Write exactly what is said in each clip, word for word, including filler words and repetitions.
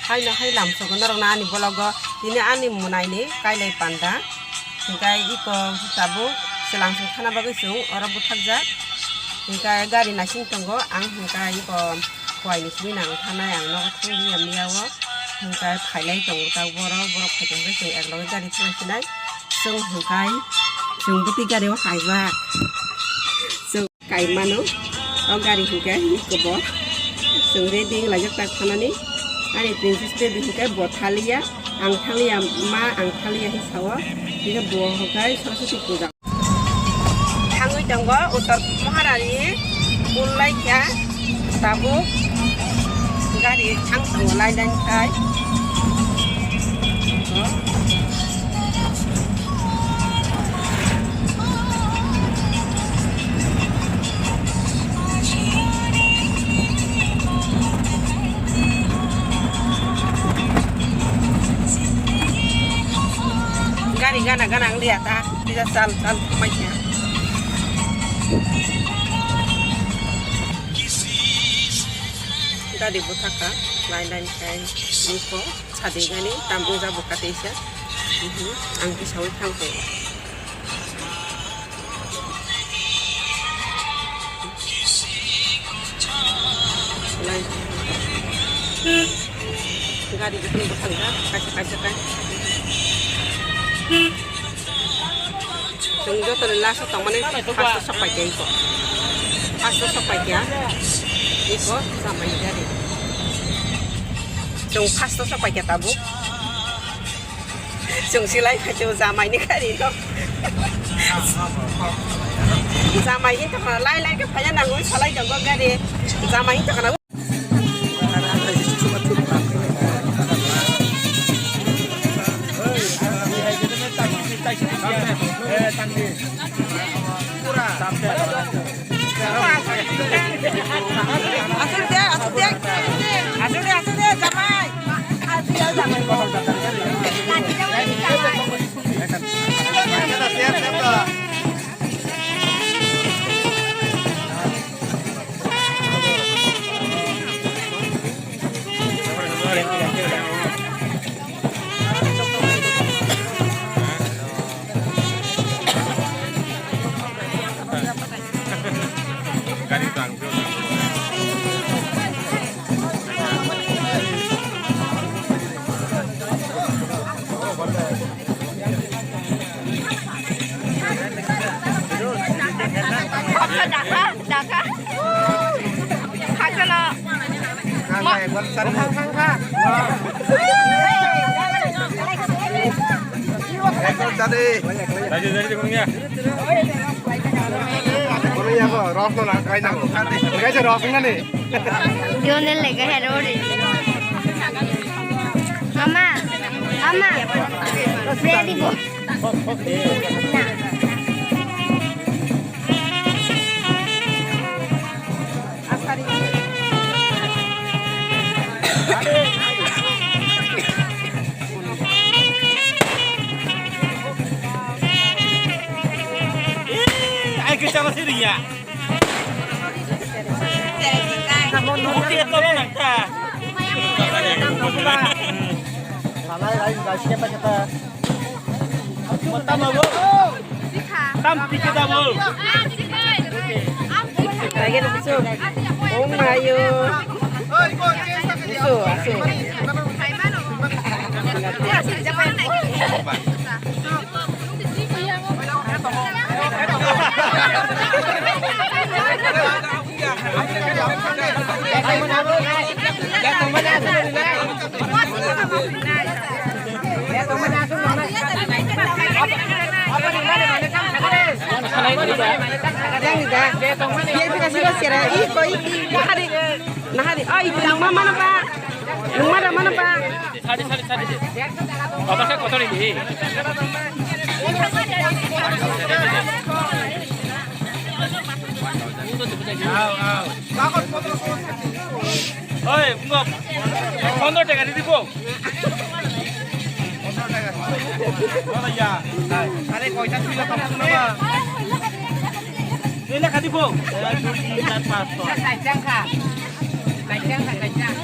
Haino hai lamsogo norokno ani vlog o tini ani mwnaini kailai panda. Hwnkhe iko tabuk swlangsong thana bagwi chwng oro bwthakjak. Hwnkhe gari naising tongo, ang hwnkhe iko kuaini simi nang thanai, ang nogo thangli ya miya o. Hwnkhe phailai tongo ta borok, borok phaitongkhe chwng eklogi gari thangsinai. Chwng hwnkhe chwng bwtwi gari o kaijak. Chwng Kaimano, o gari hwnkhe iko bo. Chwng ready wnglaijak tak thanani. Ani princess baby hwnkhe bo thaliya, ang thaliya ma, ang thaliya hi sao. Hwnkhe bo hwnkhe Saraswati puja. Thangwi tongo Uttar Maharani pullaikha tabuk gari thang tongo lainani khai. Gari gana gana wng liya ta, tisa chal chal thangbai khe. Gari bwthakha, line line khai, nukho. Sadi gani tam wngjago kateisa. Mhm. Ang tisawi thangkhe. Lai. Gari bisingo bwsajak kaisa kaisa kai. Chwng jotoni last o tongmani first o sok paikha iko. First o sok paikha. Iko chamani gari. Chwng first o sok paikha tabuk. Chwng silai phai chwng jamaini gari no. Jamai hinta khana lai lai khe phaiya nangwi salai tongo gari. Jamai hinta khana. Asuk de, asuk de. Asuk de, asuk de, jamai. Dakha, dakha. Khakchangno. Khang kha, ekbar sari. Khang, khang, khang. Ekbar sari. Kono ya ko, rosno na kai na ko. Kai je rosno ni. Yone lega hero ri. Mama, mama. Ready bo. Ai, kisa masih dia. Tam tikit abo. Lagi na busog. Oh, mayo. Busog, busog. Nahari, nahari, ai, itu nang mama na ba? Nang mana ba? Sadi, sadi, sadi. Baba khe kotor ini. Oi, bunga. Pondro taka di dibo. Ini kadi bo. Satu, dua, tiga, empat, lima. Kaijang kha. Kaijang kha, kaijang.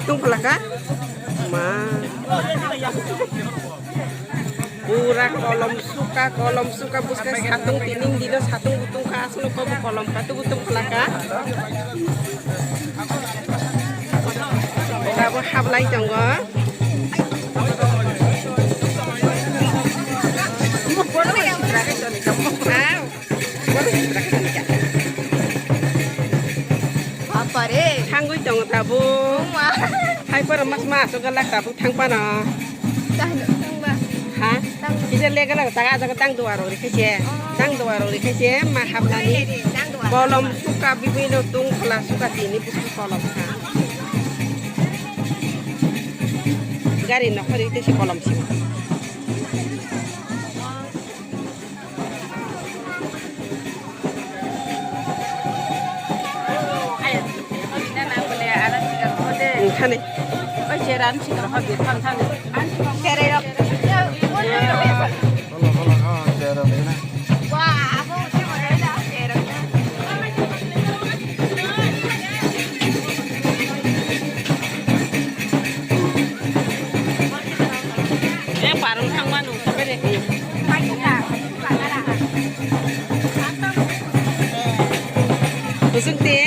Tungpalaka? Ma. Pura kolom suka, kolom suka, buska satung tining dino satung butung ka aswk no kobo kolom ka tubu tungpalaka. Abo hablai tongo. Wow. Bapare. Thangwi tongo tabuk. Oma. Hai poro mas mas o galak tabuk thang pano. Tang, tang ba. Ha? Tang. Kisa le galak taga jaga tang duwa rok rikhe se. Oh. Tang duwa rok rikhe se ma hapnani. Tang duwa. Kolom suka bibino tungphala suka tini busu kolom ha. Gari nokhori te se kolom si. Thani. Yang parung thangma nung sabai de. Busuk de.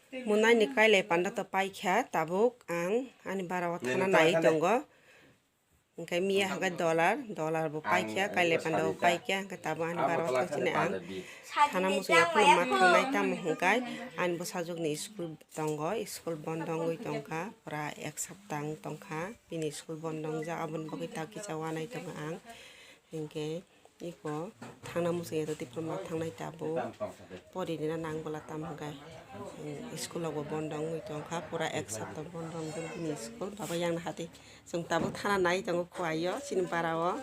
Munai ni kailai panda to paikha, tabuk ang ani bara o thana nai tongo. Hingke miya hingke dollar, dollar bo paikha, kailai panda bo paikha, hingke tabuk ani bara o thang sini ang thana muchung ya phano ma thangnai tamo hingke ani bwsajwk ni school tongo, school bondo wngwi tongkha, pura ek sapta wng tongkha, bini school bondo wngjak, aboni bagwi ta kisa wanai tongo ang, hingke. Iko thangna muchung ya, tei Tipra ma thangnai tabuk. Pori rina nang bwla tam hwnkhe. School rok bo bondo wngwi tongkha, pura ek sapta bondo wngwi bini school. Baba yang hati chwng tabuk thana nai tongo, khuaio chini bara o.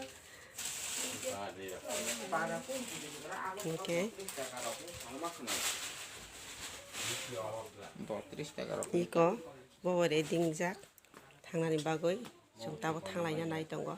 Hwnkhe iko bo bo ready wngjak thangnani bagwi, chwng tabuk thanglaina nai tongo.